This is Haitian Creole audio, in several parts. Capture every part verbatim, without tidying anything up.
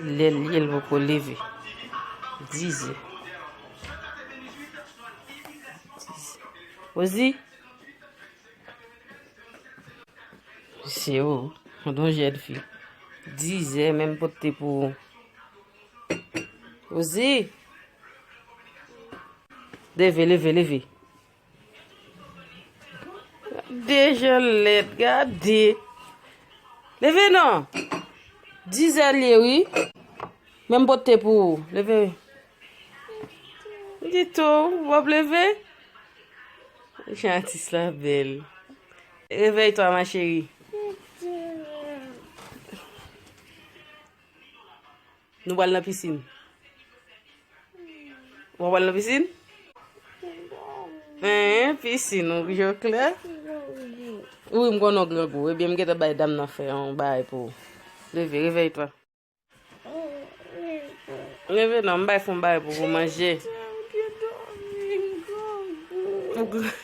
Lè l ye, l poko leve. Dizè. Dizè. Ozi? Se ou, ou don jèn fi. Dizè, menm pote pou ou. Ozi! Leve, leve, leve. Gade jan l lèd, gade. Leve non. Dizè l ye, wi. Menm pote pou ou. Leve. Li tou, w ap leve? Jan atis la bèl. Réveille-toi, ma chérie. Nou pral nan pisin. Ou pral nan pisin? Hein, pisin, ou jwe klè? Wi, m konnen w grangou. Ebyen, m gentan bay dam nan fè yon bagay pou ou. Leve, réveille-toi. Leve non, m bay fon bagay pou ou manje. Ou gr-,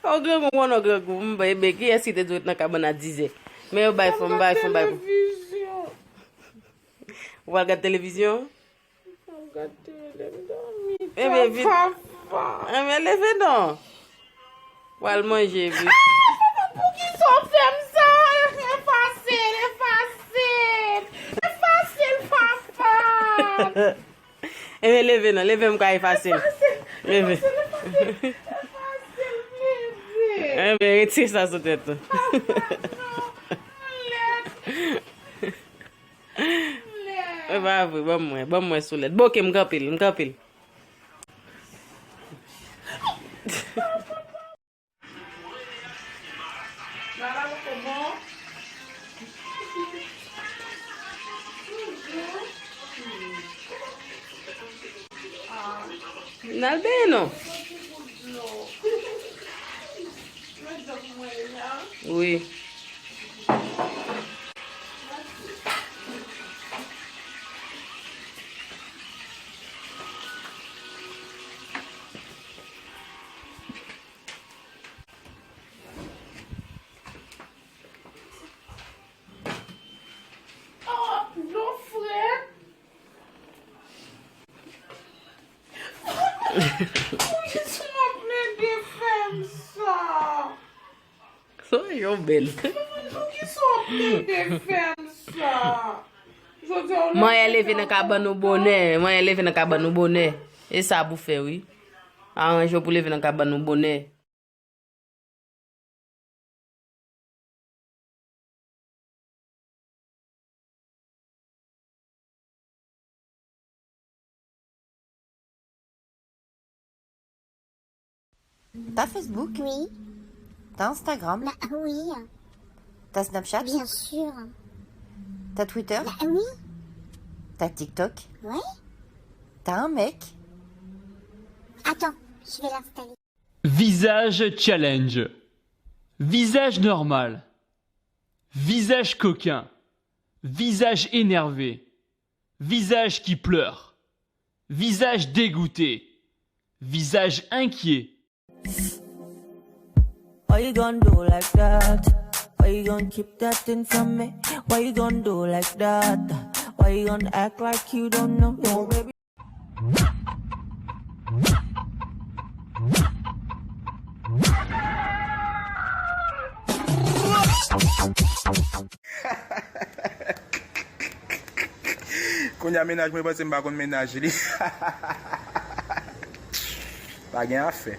ou grangou, m konnen w grangou. M bay, ebyen, kiyès ki te dwe nan kabann a dizè? Men yo bay fon, m bay fon bagay pou ou. Ou pral gad televizyon? M ap gad tele, m dòmi. Ebyen, vit. Papa. Ebyen, leve non. W al manje, vit. Ah, poukisa w fè m sa? Efase l, efase l. Efase l, papa. Ebyen, leve non, leve m ka efase l. Efase l, leve. Efase l, efase l, efase l, leve. Ebyen, retire sa sou tèt ou. Papa, non. M lèd. E pa vre, ban m wè, ban m wè sou lèd. Bon, oke, m kanpe l, m kanpe l. N al benyen non. Wi. Ah, dlo frèt. Poukisa w ap plede fè m sa? Sa yon bèl. Poukisa w ap plede fè m sa? Jodi a, w leve. Manyen leve nan kabann ou bonè. Manyen leve nan kabann ou bonè. E sa pou fè, wi. Aranje w pou leve nan kabann ou bonè. T'as Facebook? Oui. T'as Instagram? Bah oui. T'as Snapchat? Bien sûr. T'as Twitter? Bah oui. T'as TikTok? Ouais. T'as un mec? Attends, je vais l'installer. Visage challenge. Visage normal. Visage coquin. Visage énervé. Visage qui pleure. Visage dégoûté. Visage inquiet. Why you gonna do like that? Why you gonna keep that thing from me? Why you gonna do like that? Why you gonna act like you don't know? Yo, baby. Kounye a mennaj mwen panse m pa konn mennaj li. Pa gen afè.